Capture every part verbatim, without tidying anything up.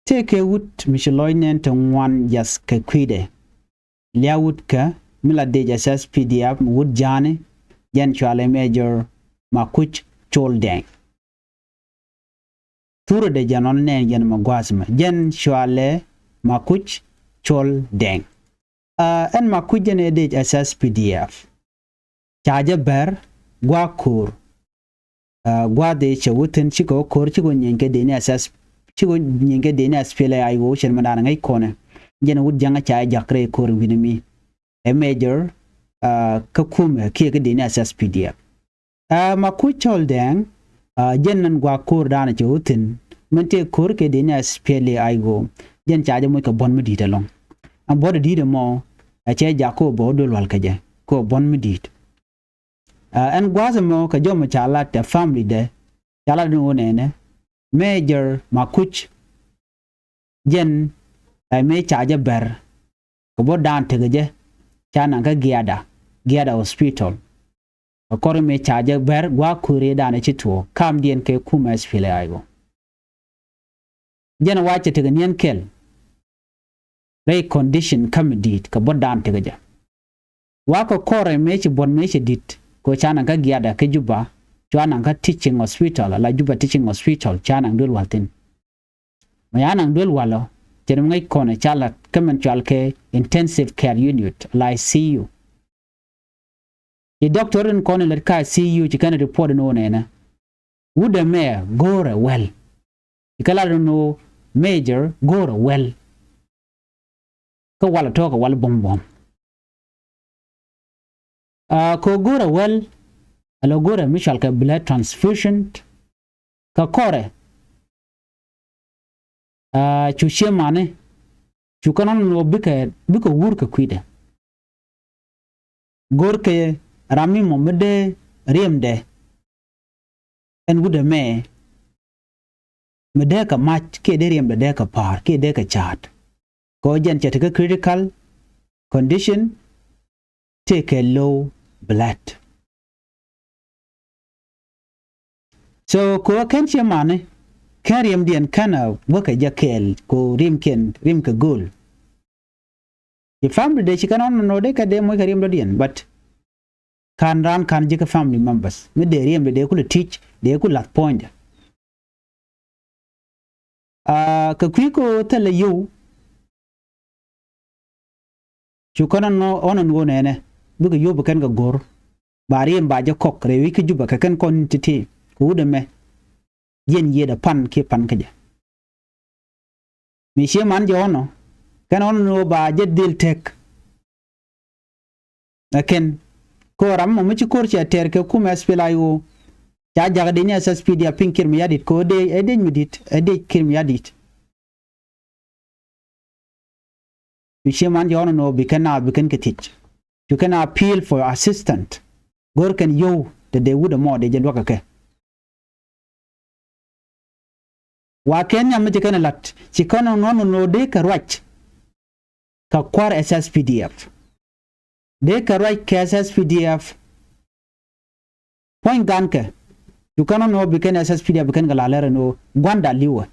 Tëëkɛ wut mi ci lɔc nɛn ti ŋuan jiath kɛ kui̱dɛ. Lia̱a̱ wut kä mi la dec ɛ SSPDF mi wut ja̱a̱ni, jɛn cɔalɛ Major Makuc Col Dɛŋ. Thurɛ dee jɛn ɔn nɛn jɛn mɛ gua̱a̱th mɛ. Jɛn cɔalɛ Makuc Col Dɛŋ. Aa, ɛn Makuc jɛn ɛ dec ɛ SSPDF. Ca jɛ bɛr gua̱a̱ ko̱o̱r. Aa, gua̱a̱th dee cɛ wä thi̱n cikɛ wä ko̱o̱r, cikɛ wä nyieeny kɛ dee ni ɛ SSPDF, cikɛ wä nyieeny kɛ dee ni SPLA-IO cɛn mɛ da̱a̱n ŋäc kɔnɛ. Jɛn wut ja̱ŋä ca jɛ ja̱k rɛy ko̱o̱r wi̱ni mi. Ɛ Major, aa, kä kumɛ kiɛ kä dee ni ɛ SSPDF. Aa, Makuc Col Dɛŋ, aa, jɛn nɛn gua̱a̱ ko̱o̱r da̱a̱n cɛ wä thi̱n. Min tëë ko̱o̱r kɛ dee ni SPLA-IO. Jɛn ca jɛ moc kɛ buɔ̱n mi di̱i̱t ɛlɔ̱ŋ. Ɛn buɔ̱n di̱i̱t ɛmɔ, ɛ cɛ ja̱k kɛ wä bɛ wä duël wal kɛ jɛ. Kɛ wä buɔ̱n mi di̱i̱t. Aa, ɛn gua̱a̱th ɛmɔ kɛ jɔmɔ ca lat ɛ family dɛ. Ca lat ni wä nɛnɛ. Major Makuc. Jɛn ɛ mëë ca jɛ bɛr. Kɛ buɔ̱t da̱a̱n tekɛ jɛ. Ca naŋ kä Giada. Giada Hospital. Kɛ kɔr mëë ca jɛ bɛr gua̱a̱ ko̱o̱r ëë da̱a̱n ɛ ci tuɔɔk. Kamdiɛn kɛ kumɛ SPLA-IO. Jɛn wa cɛ tekɛ niɛn kɛl. Rɛy condition kä mi di̱i̱t kɛ buɔ̱t da̱a̱n tekɛ jɛ. Wa kɛ kɔrɛ mëë ci buɔ̱t mëë ci di̱t kɛ ca naŋ kä Giada kä Juba, cua naŋ kä Teaching Hospital, ala Juba Teaching Hospital, ca naŋ duël wal thi̱n. Mɛ ya naŋ duël wal ɔ, cɛ ri mi ŋäc kɔnɛ ca lat kä min cual kɛ Intensive Care Unit, ala ICU. Ci doctor in kɔn in lät kä ICU ci kɛn report in wä nɛnɛ. Wut ɛmɛ go̱o̱rɛ well. Ci kɛ lat in wä Major go̱o̱rɛ well. Kä wal a tɔ̱ kɛ wal buɔ̱m buɔ̱m. Aa, kɛ go̱o̱rɛ well, ala go̱o̱rɛ mi cual kɛ blood transfusion. Kɛ kɔrɛ, aa, cu ciemani, cu kɛn ɣän nɔ bikɛ, bikɛ wur kɛ kui̱dɛ. Go̱o̱rkɛ ram mi mɔ mi dee riɛmdɛ. Ɛn wut ɛmɛ mi dee kɛ mac kiɛ dee riɛmdɛ dee kɛ pa̱a̱r kiɛ dee kɛ ca̱a̱t. Kɛ ɣöö jɛn cɛ tekɛ critical condition, tëëkɛ low blood. So kɛ ɣöö kɛn ciemani, kɛn riɛmdiɛn kɛn a wäkɛ jɛ kɛɛl kɛ ɣöö riɛmkiɛn, riɛmkɛ gööl. Ci family dee ci kɛn ɣän nɔ dee kɛ dee moc kɛ riɛm dɔ̱diɛn, but ka̱n raan ka̱n ji̱ kä family members. Mi dee riɛmdɛ dee kulɛ teach, dee kulɛ la̱th puɔ̱nydɛ. Aa, kɛ kui̱ kɛ ɣöö thilɛ yio̱w. Cu kɛn ɣän nɔ, ɣän nɔ nɛnɛ. Bikɛ yio̱w bi kɛn kɛ go̱r. Ba riɛm ba jɛ kɔk rɛy wi̱c kä Juba kɛ kɛn kɔn ti̱ti̱. Kɛ wut ɛmɛ. Jiɛn yiëëdɛ pan kiɛ pan kä jɛ. Mi ciemani jɛ ɣän nɔ. Kɛn ɣän nɔ ba jɛ dhil tek. Ɛ kɛn. Kɛ ɣöö ram mɔ mi ci ko̱r cɛ tɛr kɛ kumɛ SPLA-IO. Ca jakä dec ni SSPDF a piŋ Kiir Mayardit kɛ ɣöö dee, ɛ dec mi di̱t, ɛ dec Kiir Mayardit. Cu ciemani jɛ ɣän nɔ bi kɛn naath bi kɛn kɛ thiec. Cu kɛn appeal for assistance. Go̱r kɛn yio̱w te dee wut ɛmɔ dee jɛ luäk kɛ kɛ. Wa kɛn nhiam mi ci kɛn ɛ la̱t, ci kɛn ɣän nɔ nɔ dee kɛ ruac kɛ kua̱r SSPDF. Dee kɛ ruac kɛ SSPDF. Puɔ̱ny gankɛ. Cu kɛn ɣän nɔ bi kɛn SSPDF bi kɛn kɛ la̱r lɛr ɛn ɣöö gua̱nda li̱wɛ.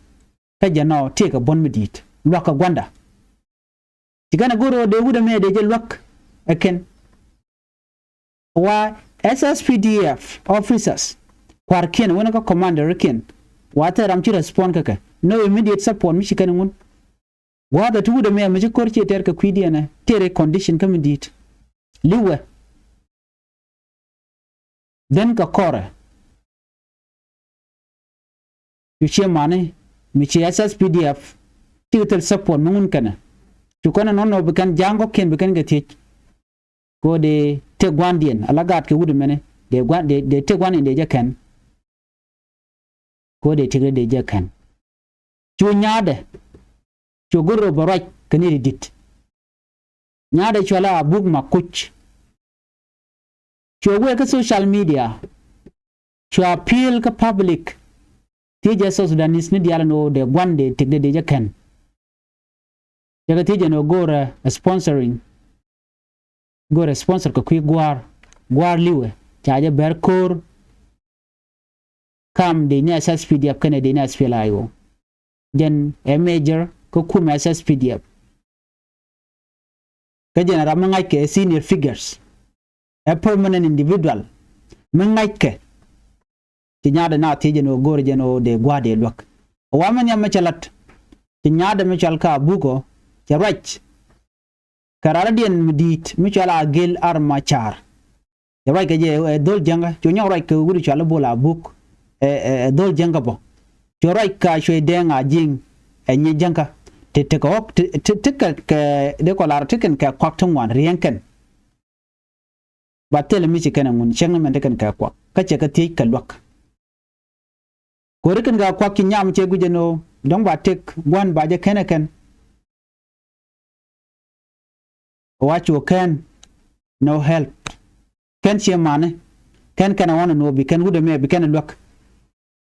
Kä jɛn ɔ tëëkɛ buɔ̱n mi di̱i̱t. Luäk kɛ gua̱nda. Ci kɛn ɛ go̱r ɣöö dee wut ɛmɛ dee jɛ luäk ɛ kɛn. Wa SSPDF officers, kua̱rkiɛn, wänä kä commanderkiɛn, wa thil ram ci respond kä kɛ. No immediate support mi ci kɛn ŋun. Gua̱a̱th ɛ ti wut ɛmɛ mi ci ko̱r ci tɛr kɛ kui̱diɛn ɛ, tëë rɛy condition kä mi di̱i̱t. Li̱wɛ. Then kɛ kɔrɛ. Cu ciemani, mi ci SSPDF, cikɛ thil support mi ŋun kɛnɛ. Cu kɛn ɛ nɔnɔ bi kɛn ja̱a̱ŋ kɔ̱kiɛn bi kɛn kɛ thiec. Kɛ ɣöö dee tëk gua̱ndiɛn, ala gaat kɛ wut ɛmɛni, dee gua̱n, dee, dee tëk gua̱ndiɛn dee jɛ kɛn. Kɛ ɣöö dee tëk dee jɛ kɛn. Cu nyaadɛ, cu go̱r rɔ bɛ ruac kɛ ni ti di̱t. Nyaadɛ cuɛ la Abuk Makuc. Cuɛ wee kä social media. Cuɛ appeal kä public. Thiecɛ South Sudanese ni diaal ni ɣöö dee gua̱n dee tëk dee dee jɛ kɛn. Cɛ kɛ thiecɛ ni ɣöö go̱rɛ sponsoring. Go̱rɛ sponsor kɛ kui̱ gua̱a̱r. Gua̱a̱r li̱wɛ. Ca jɛ bɛr ko̱r. Kam dee ni SSPDF kɛnɛ dee ni SPLA-IO. Jɛn ɛ major kä kumɛ S S P D F. Kä jɛn ɛ ram mi ŋa̱ckɛ ɛ senior figures, ɛ permanent individual mi ŋa̱ckɛ. Ci nyaatdɛ na thiec jɛn ɣöö go̱o̱rɛ jɛn ɣöö dee gua̱a̱th dee luäk. Ɛ wa mi nhiam mi cɛ la̱t, ci nyaatdɛ mi cɔal kä Abuk ɔ cɛ ruac kɛ raldiɛn mi di̱i̱t mi cɔal Agil Ar Macar. Cɛ ruac kɛ jɛ ɛ dhol Jäŋä, cu nyɔk ruac kɛ wut cɔal i̱ Bol Abuk, ɛ, ɛ, ɛ dhol Jäŋä bä. Cu ruac kɛ Acuɛy Dɛŋ Ajiŋ, ɛ nyi Jäŋä. Ti, ti kɛ ɣɔ̱k, ti, ti, ti kɛ, kɛ, dee kɔ lar ti kɛn kɛ kuak ti ŋuan riɛŋ kɛn. Ba thilɛ mi ci kɛn ɛ ŋun cäŋ ni mɛn ti kɛn kɛ kuak. Kä cɛ kɛ thiec kɛ luäk. Ko̱ri kɛn kɛ kuak ci nyam cɛ guic ɛn ɣöö dɔ̱ŋ ba tëk gua̱n ba jɛ kɛn ɛ kɛn. Wa cu kɛn no help. Kɛn ciɛ mani. Kɛn kɛn a ɣɔn ɛn ɣöö bi kɛn wut ɛmɛ bi kɛn ɛ luäk.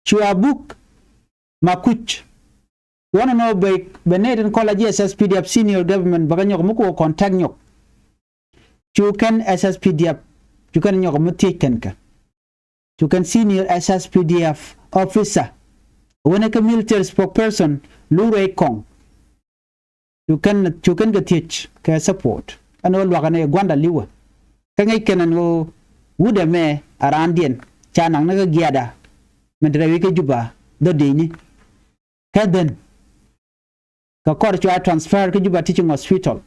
Cu Abuk Makuc. Cu ɣɔn ɛn ɣöö bɛ, bɛ nɛy tin kɔl a ji̱ S S P D F senior government bɛ kɛ nyɔk mi ku contact nyɔk. Cu kɛn S S P D F, cu kɛn nyɔk mi thiec kɛn kɛ. Cu kɛn senior S S P D F officer, wen ɛ kɛ military spokesperson Lurey Kɔŋ. Cu kɛn, cu kɛn kɛ thiec kɛ support. Ɛn ɣöö luakä ni gua̱nda li̱wä. Kä ŋäc kɛn ɛn ɣöö wut ɛmɛ a raandiɛn ca naŋ ni kä giaada. Min te rɛy wi̱c kä Juba dhɔ̱diɛni. Kä then kɛ kɔr cua transfer kä Juba Teaching Hospital.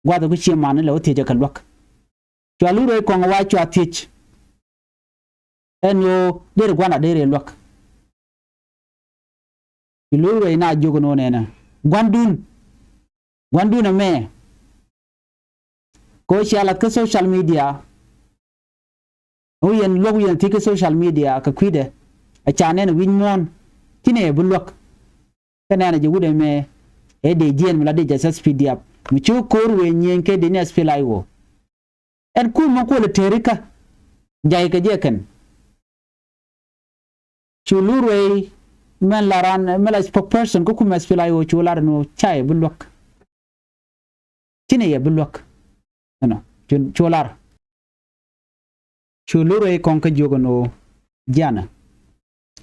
Gua̱th ɛ ku cie mani lɛ wä thiec ɛ kɛ luäk. Cua Lurey Kɔŋ wa cua thiec. Ɛn ɣöö der gua̱n a der ɛ luäk. Ci Lurey na jiök ɛn ɣöö nɛnɛ gua̱ndun. Gua̱ndun ɛmɛ. Kɛ ɣöö cia lath kä social media. Ɣöö yɛn luäk wi̱i̱ yɛn thiec kä social media kɛ kui̱dɛ. A ca nɛn wi̱c muɔ̱ɔ̱n. Ci nɛ bi luäk. Kä nɛn a jɛ wut ɛmɛ. Ɛ dee jiɛn mi la dee jɛ S S P D F. Mi ci ko̱r wëë nyieny kɛ dee ni S P L A I O. Ɛn kum mi kuɔl ɛ tëëri kä. Jay kɛ jɛ kɛn. Cu Lurey mɛn la ran mɛn la spokesperson kä kum S P L A I O cu lar ni ɣöö ca yɛ bi luäk. Ci ni yɛ bi luäk. Ɛnɔ cu, cu lar. Cu Lurey Kɔŋ kä jiök ɛn ɣöö jianɛ.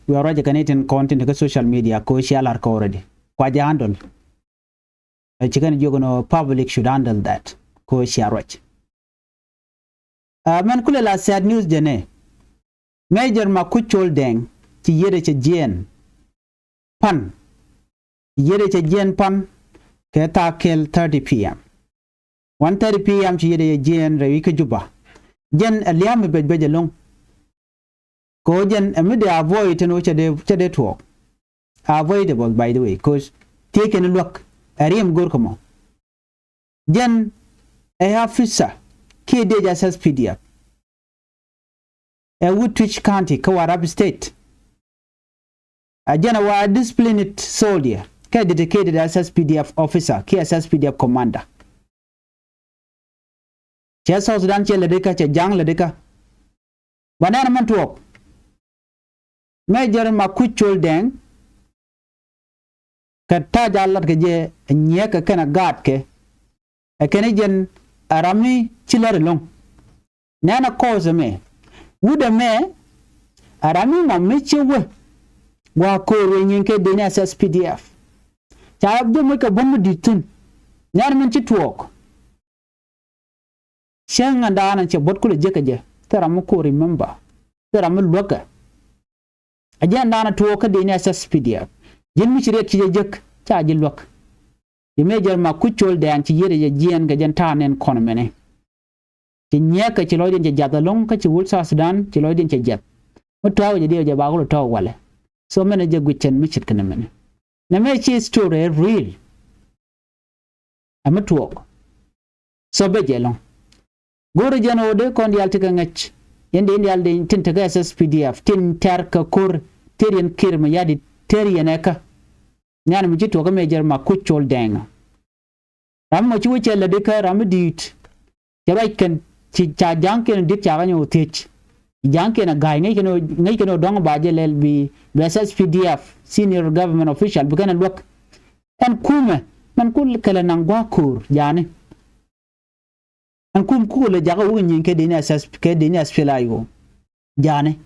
Wiaa ruacɛ kɛ ni tin kɔn tin te kä social media kɛ ɣöö cia lar kä already. Kua jɛ handle. Ɛ ci kɛn jiök ɛn ɣöö public should handle that. Kɛ ɣöö cia ruac. Ɛ mɛn kulɛ la sad news jɛ nɛ. Major Makuc Col Dɛŋ ci yiëëdɛ cɛ jiɛɛn pan. Ci yiëëdɛ cɛ jiɛɛn pan kɛ thaa kɛl thirty P M. One thirty P M ci yiëëdɛ cɛ jiɛɛn rɛy wi̱c kä Juba. Jɛn ɛ lia̱a̱ mi bɛc bɛc ɛlɔ̱ŋ. Kɛ ɣöö jɛn ɛ mi dee avoid tɛn ɣöö cɛ dee, cɛ dee tuɔɔk. Avoidable, by the way, 'cause thiec kɛn luäk ɛ riɛm go̱r kä mɔ. Jɛn ɛ officer kiɛ dee jɛ S S P D F. Ɛ wut Twic County kä Warrap State. A jɛn ɛ wa disciplined soldier kɛ dedicated S S P D F officer kiɛ S S P D F commander. Cɛ South Sudan cɛ lätdi kä, cɛ ja̱ŋ lätdi kä. Ba nɛn mɛn tuɔɔk. Major Makuc Col Dɛŋ kɛ ta̱a̱ ja̱ lat kɛ jɛ nyiɛɛk kɛ kɛn a gaatkɛ. Ɛ kɛn i̱ jɛn a ram mi ci lät ɛlɔ̱ŋ. Nɛn a kɔɔth ɛmɛ wut ɛmɛ a ram mi mɔ mi ci wä. Gua̱a̱ ko̱o̱r wee nyin kɛ dee ni S S P D F. Ca jɛ moc kɛ buɔ̱n mi di̱t thi̱n. Nɛn min ci tuɔɔk. Cäŋ ɛn daanɔ cɛ buɔ̱t kulɛ jek kɛ jɛ thil ram mi ku remember, thil ram mi luäkɛ. A jiɛn daanɔ tuɔɔk kä dee ni S S P D F. Ji̱n mi ci riɛk ci jɛ jek ca ji̱ luäk. Ci Major Makuc Col Dɛŋ ci yiëëdɛ jɛ jiɛɛn kɛ jɛn ta̱a̱ nɛn kɔn mɛni. Ci nyiɛɛkɛ ci lɔcdiɛn cɛ jiath ɛlɔ̱ŋ kä ci wut South Sudan ci lɔcdiɛn cɛ jiath. Mi tɔ̱ɔ̱k jɛ diɛw jɛ ba kulɛ tɔ̱ɔ̱k walɛ. So mɛnɛ jɛ guic cɛn mi ce̱tkɛ nɛmɛni. Nɛmɛ ci story real. Ɛ mi tuɔɔk. So bɛ jɛ ɛlɔ̱ŋ. Go̱o̱rɛ jɛn ɣöö dee kɔn diaal tekɛ ŋäc. Yɛn dee diaal dee tin tekɛ S S P D F tin tɛ̈r kɛ ko̱r tëër yɛn Kiir Mayardit tëër yɛn ɛ kä. Nyan mi ci tuɔɔk kä Major Makuc Col Dɛŋ. Ram mɔ ci wä cɛ lätdi kä ram mi di̱i̱t. Cɛ ruac kɛn ci ca ja̱ŋkiɛn di̱t ca kɛ nyɔk thiec. Ja̱ŋkiɛn a ga̱a̱c ŋäc kɛn ŋäc kɛn ɔ dɔ̱ŋ ba jɛ lɛl bi, bi S S P D F senior government official bi kɛn a luäk. Ɛn kumɛ mɛn ku kɛlɛ naŋ gua̱a̱k ko̱o̱r ja̱a̱ni. Ɛn kum kukɛ lɛ jakä wä kɛ nyieny kɛ dee ni S S, kɛ dee ni S P L A I O. Ja̱a̱ni.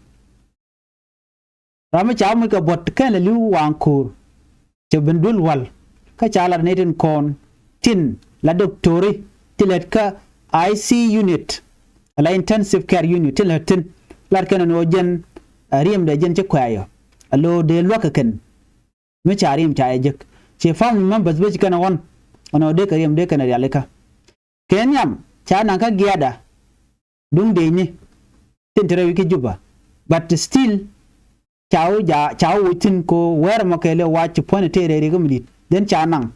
Ram mi ca wä muc kɛ buɔ̱t kɛn lɛ li̱w waŋ ko̱o̱r. cɛ ben duël wal. Kä ca lat ni tin kɔn tin la doktori ti lät kä I C unit, la intensive care unit ti lät thi̱n. Lat kɛn ni ɣöö jɛn, ɛ, riɛmdɛ jɛn ci kuɛ̈ɛ̈ yɔ. Alo dee luäk kɛ kɛn. Mi ca riɛm ca jɛ jek. Ci family members ben ci kɛn ɣɔn. Ɛn ɣöö dee kɛ riɛm dee kɛn rialikä. Kɛ nhiam ca naŋ kä giaada. Duŋ dee ni tin te rɛy wi̱c kä Juba. But still ca wä ja, ca wä woc thi̱n ko wɛɛr mɔ kɛɛliw wa ci puɔ̱ny tëë rɛy rikä mi di̱t. Then ca naŋ.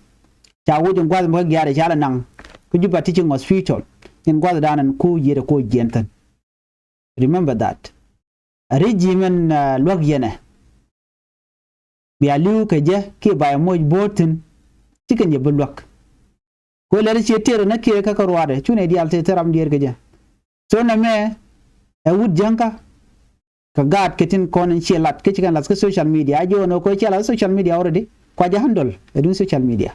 Ca woc in gua̱th mɔ kä giaadɛ ca lɛ naŋ kä Juba Teaching Hospital. In gua̱th danɛ ku yiëëdɛ ko jiɛn thi̱n. Remember that. A regime in, uh, luäk yɛnɛ. Bia li̱w kɛ jɛ kiɛ ba yɛ moc bo̱o̱r thi̱n. Ci kɛn yɛ bi luäk. Ko lɛr ci tëër nä kiɛ kä kä ruaadɛ cunɛ diaal tëë thil ram diɛɛr kɛ jɛ. So nɛmɛ ɛ wut jäŋkä. Kɛ gaat kɛ tin kɔn in ciɛ lat kä ci kɛn lath kä social media a jiɔn ɔ ko ciɛ lath kä social media already. Kua jɛ handle ɛ duŋ social media.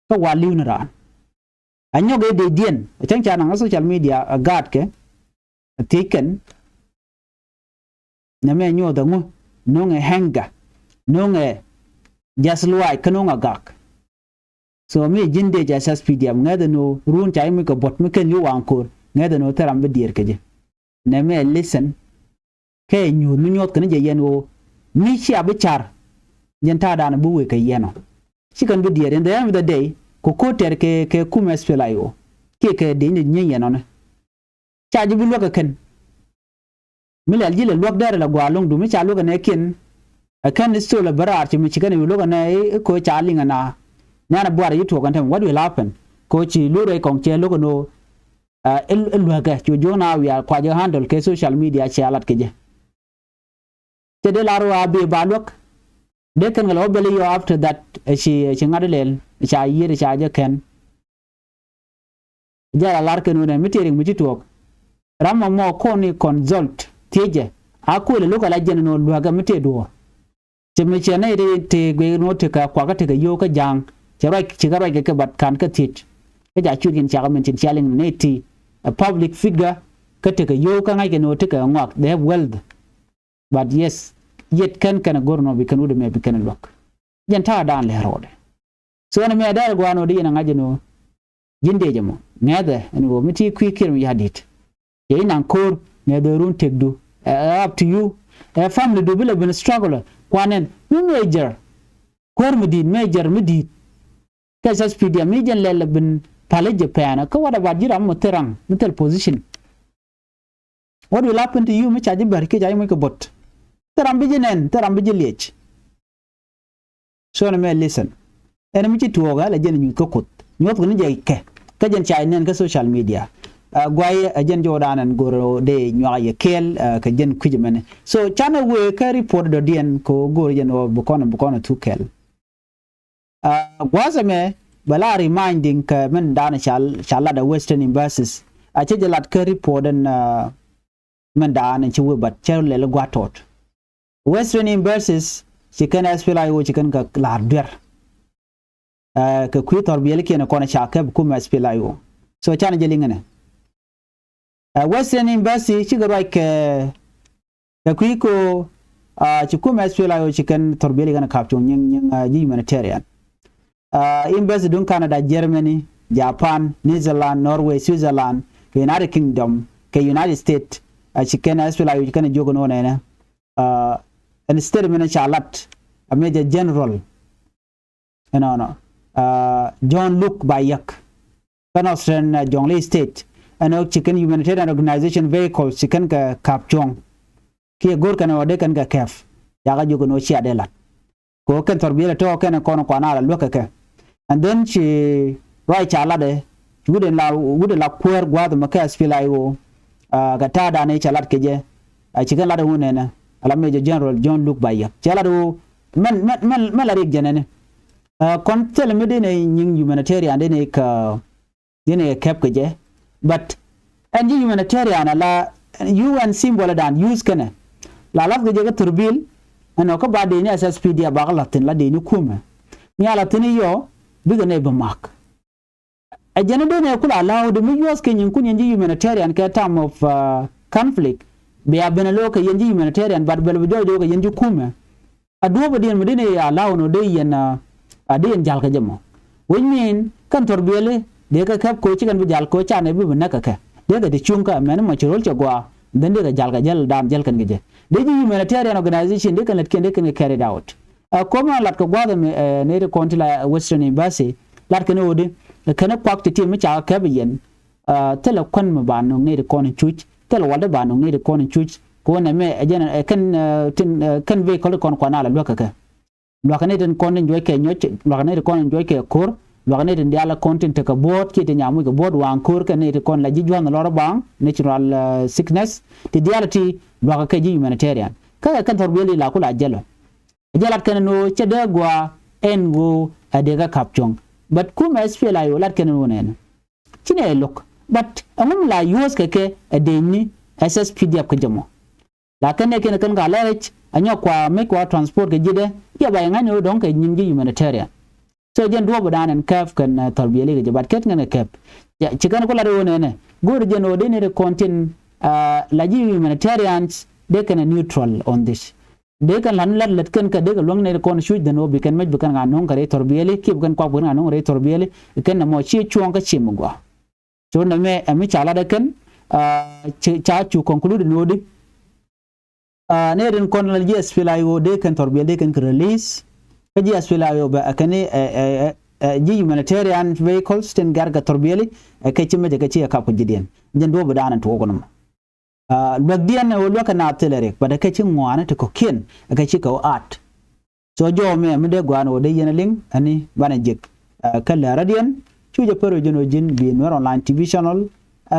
Kä wa li̱w ni raan. A nyɔk ëë dee diɛn a cäŋ ca naŋ kä social media a gaat kɛ a thiec kɛn. Nɛmɛ nyuɔth aŋu no̱ŋɛ hɛŋga no̱ŋɛ jath luaac kä no̱ŋɛ gak. So mi ji̱n dee ca S P D M ŋäth ɛn ɣöö run ca i̱ mi kɛ buɔ̱t mi kɛn yo̱ waŋ ko̱r ŋäth ɛn ɣöö thil ram bi diɛɛr kɛ ji̱. Nɛmɛ listen. Kɛ nyuuth mi nyuɔth kɛn jɛ yɛn ɣöö mi cia bi car. Jɛn ta̱a̱ da̱a̱n bi wëë kɛ yɛn ɔ. Ci kɛn bi diɛɛr in the end of the day kɛ ko̱r tɛr kɛ kɛ kum S P L A I O. Kiɛ kɛ dee ni nyieny yɛn ɔni. Ca ji̱ bi luäk kɛ kɛn. Mi lɛl ji̱ lɛ luäk dɛrɛ lɛ gua̱a̱ lo̱ŋdu mi ca luäk ɛnɛ kiɛn. Ɛ kɛn i̱ thol ɛ bä raar ci mi ci kɛn i̱ luäk ɛnɛ i̱ ko̱ ca liŋ ɛna. Nɛn ɛ buar i̱ tuɔɔk ɛn tɛm what will happen? Ko̱ ci luäk rɛy kɔŋ cɛ luäk ɛn ɣöö, ɛ, i̱ luäkɛ cu juɔ̱ɔ̱n a wiaa kua jɛ handle kɛ social media cɛ a lat kɛ jɛ. Cɛ dee lar ɣöö a bi ba luäk. Dee kɛn kɛ lɛ wä bɛl i̱ yɔ after that ɛ ci, ɛ ci ŋa̱t ilɛl ɛ ca yiëër ɛ ca jɛ kɛn. Jal a lar kɛn wunɛ mi tëë rik mi ci tuɔɔk. Ram mɔ mɔ kɔn i̱ consult thiecɛ. A kuël ɛ lo̱k ala jɛn ɛn ɣöö luäkɛ mi tëë duɔ̱ɔ̱r. Cɛ mi cɛ nɛy ti ti guic ɛn ɣöö tekɛ kuakä tekɛ yio̱w kä ja̱a̱ŋ. Cɛ ruac cikɛ ruac kɛ kɛ bat ka̱n kä thiec. Kä ca cuut yɛn cakɛ min cin cia liŋ nɛy ti. A public figure kä tekɛ yio̱w kä ŋa̱ckɛ ɛn ɣöö tekɛ ŋɔak they have wealth. But yes, yet kɛn kɛn a go̱r nɔ bi kɛn wut ɛmɛ bi kɛn a luäk. Jɛn ta̱a̱ da̱a̱n lɛ ro̱o̱dɛ. So ɛn ɛmɛ a dɛr gua̱a̱n ɣöö di yɛn a ŋa̱c ɛn ɣöö ji̱n dee jɛ mɔ ŋɛ̈thɛ ɛn ɣöö mi ti kui̱ kiɛr mi ya̱di̱t. Cɛ i̱ naŋ ko̱r ŋɛ̈thɛ run tëkdu. Ɛ, up to you. Ɛ family du bi lɛ ben struggle kuanɛn mi major. Ko̱r mi di̱i̱t major mi di̱i̱t. Kɛ S P D M mi jɛn lɛl lɛ ben pal i̱ jɛ pɛɛnä kä what about ji̱ ram mi thil ram mi thil position. What will happen to you mi ca ji̱ bär kiɛ ca ji̱ muc kɛ bot? Thil ram bi ji̱ nɛn, thil ram bi ji̱ liec. So ɛn ɛmɛ listen. Ɛn mi ci tuɔɔk ɛ lɛ jɛn nyuth kä kuoth nyuɔth kɛ ni jɛ kɛ. Kä jɛn ca nɛn kä social media. Ɛ guay ɛ jɛn jɔwdan ɛn go̱r dee nyuak yɛ kɛɛl, ɛ, kɛ jɛn kui̱c ɛmɛni. So canɛ wëë kä report dɔ̱diɛn kɛ ɣöö go̱r jɛn ɣöö bi kɔn bi kɔn thuk kɛɛl. Ɛ gua̱a̱th ɛmɛ bɛ la reminding kɛ min da̱a̱n ca, ca lat ɛ Western Embassies. A cɛ jɛ lat kä report ɛn, ɛ, min da̱a̱n ci wee bat cɛ lɛl gua̱a̱t tɔt. Western Embassies ci kɛn S P L A I O ci kɛn kɛ la̱r duer. Ɛ kɛ kui̱ thɔr biɛlikiɛn kɔn ca kɛp kum S P L A I O. So canɛ jɛ liŋ ɛnɛ. Ɛ Western Embassy cikɛ ruac kɛ, kɛ kui̱ ko, a, ci kum S P L A I O ci kɛn thɔr biɛli kɛn kap cuŋ nyiŋ, nyiŋ, a, ji̱ humanitarian. A, embassy duŋ Canada, Germany, Japan, Netherlands, Norway, Switzerland, kɛ United Kingdom, kɛ United States, a, ci kɛn S P L A I O ci kɛn jiök ni wä nɛnɛ. A, ɛn statement ca lat a Major General ɛnɔnɔ, a, John Luke Bayek. Kä Northern, a, Jonglei State ɛn ɣöö ci kɛn humanitarian organization vehicles ci kɛn kɛ kap cuɔ̱ŋ. Kiɛ go̱r kɛn ɣöö dee kɛn kɛ kɛp. Cakɛ jiök ɛn ɣöö cia dee la̱t. Kɛ ɣöö kɛn thɔr biɛl ɛ tɔ̱ kɛn kɔn kuan a la luäk kɛ kɛ. And then ci ruac ca latdɛ wut in la, wut in la kuäär gua̱a̱th ɛmɛ kä S P L A I O. A, kɛ ta̱a̱dan i̱ ca lat kɛ jɛ. A, ci kɛn lat ɛ wun ɛnɛ a la Major General John Luke Bayek cɛ lat ɛ wun mɛn, mɛn, mɛn, mɛn la riɛk jɛn ɛnɛ. A, kɔn thilɛ mi dee nɛ nyiŋ humanitarian dee nɛ kɛ, dee nɛ kɛ kɛp kɛ jɛ. But ɛn ji̱ humanitarian a la U N symbol dan use kɛnɛ la lath kɛ jɛ kä thurbil. Ɛn ɔ kä ba dee ni S S P D a bakä lath thi̱n la dee ni kumɛ. Ni a lath thi̱n i̱ yɔ bikɛ nɛ bi mak. Ɛ jɛn i̱ dee nɛ kula allow di mi yuɔth kɛ nyinkun yɛn ji̱ humanitarian kɛ time of, uh, conflict. Bia ben a lo̱o̱ kɛ yɛn ji̱ humanitarian but bɛl bi jɔɔc do̱o̱ kɛ yɛn ji̱ kumɛ. A duɔ̱ɔ̱p a diɛn mi dee nɛ allow nɔ dee yɛn, uh, A di yɛn jal kɛ jɛ mɔ. Which mean kɛn thɔrbiɛli dee kɛ kɛp koci kɛn bi jal koci canɛ bi bi näk kɛ kɛ. Dee kɛ ti cuŋ kɛ mɛn mɔ ci rol cɛ gua. Then dee kɛ jal kɛ jɛl dan jɛl kɛn kɛ jɛ. Dee ji̱ humanitarian organization dee kɛn lät kiɛn dee kɛn kɛ carried out. Ɛ kɔm na lat kɛ gua̱th ɛmɛ ɛ nɛy ti kɔn ti la Western Embassy lat kɛn ɛ ɣöö di kɛn ɛ kuak ti ti mi ca kɛ kɛp yɛn. Thilɛ kuän mi ba nuŋ nɛy ti kɔn in cuc, thilɛ waldi ba nuŋ nɛy ti kɔn in cuc. Kɛ ɣöö nɛmɛ ɛ jɛn ɛ kɛn tin ɛ kɛn vehicle kɔn kuan a la luäk kɛ kɛ. Luakä nɛy tin kɔn tin juɔc kɛ nyɔc, luakä nɛy tin kɔn tin juɔc kɛ ko̱r, luakä nɛy tin diaal kɔn tin tekɛ buɔ̱ɔ̱t kiɛ tin nyamuc kɛ buɔ̱ɔ̱t waŋ ko̱r kɛ nɛy tin kɔn la ji̱ jua̱th ni lɔr baŋ natural sickness ti diaal ti luakä kɛ ji̱ humanitarian. Kä kɛ kɛn thɔrbiɛli la ku la jɛl ɔ. Ɛ jɛ lat kɛn ni ɣöö cɛ dee gɔaa ɛn ɣöö ɛ dee kɛ kap cuɔ̱ŋ. But kumɛ S P L A I O lat kɛn ni ɣöö nɛn ci nɛ ɛ lo̱k. But ɛŋu mi la yuɔ̱ɔ̱th kɛ kɛ ɛ dee ni S S P D F kä jɛ mɔ. La kɛn nɛ kɛn kɛn ka lɛrɛc a nyɔk kua mec kua transport kɛ ji̱dɛ. Yɛ ba yɛ ŋa̱c ni ɣöö dɔ̱ŋ kɛ nyin ji̱ humanitarian. So jɛn duɔ̱ɔ̱p dan ɛn kɛp kɛn thɔrbiɛli kɛ jɛ bat kɛt ŋɛn kɛ kɛp. Ci kɛn ku lat ɣöö nɛnɛ go̱o̱r jɛn ɣöö dee ni ri kɔn tin la ji̱ humanitarians dee kɛn neutral on this. Dee kɛn lan lat lät kɛn kɛ dee kɛ luäŋ nɛy ti kɔn cuc dhän ɣöö bi kɛn mec bi kɛn ŋa no̱o̱ŋ kɛ rɛy thɔrbiɛli kiɛ bi kɛn kuak bi kɛn ŋa no̱o̱ŋ kɛ rɛy thɔrbiɛli. Kɛn nɛmɔ ci cuɔ̱ɔ̱ŋ kä ci mi gɔaa. So nɛmɛ ɛ mi ca lat ɛ kɛn ca cu conclude ni ɣöö di nɛy rin kɔn la ji̱ S P L A I O dee kɛn thɔrbiɛl dee kɛn kɛ release. Kä ji̱ S P L A I O bɛ ɛ kɛn ji̱ humanitarian vehicles tin gɛr kɛ thɔrbiɛli ɛ kɛ ci mec ɛ kɛ ci ɛ kap kɛ ji̱diɛn. Jɛn duɔ̱ɔ̱p bi da̱a̱n ɛn tuɔɔk nɔmɔ. Luäkdiɛn ɛ ɣöö luäk kɛ naath thilɛ riɛk but ɛ kɛ ci ŋɔaani ti kɔ̱kiɛn ɛ kɛ ci kɛ ɣöö aat. So jɔw mɛ mi dee gua̱a̱n ɣöö dee yɛn ɛ liŋ ɛni banɛ jek kä lɛ̈ɛ̈rädiɛn. Cu jɛ pär ɣöö ji̱n ɣöö ji̱n bi Nuer Online T V channel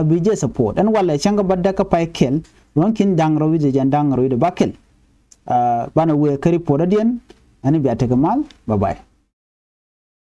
bi jɛ support ɛn walɛ cäŋ kä bä däk kä pay kɛl. Ruɔ̱ŋ ki̱n da̱ŋ rɛw wi̱cdɛ jɛn da̱ŋ rɛw wi̱cdɛ ba kɛl. Banɛ wëë kä report rädiɛn ɛni bia tekɛ mal. Bye bye.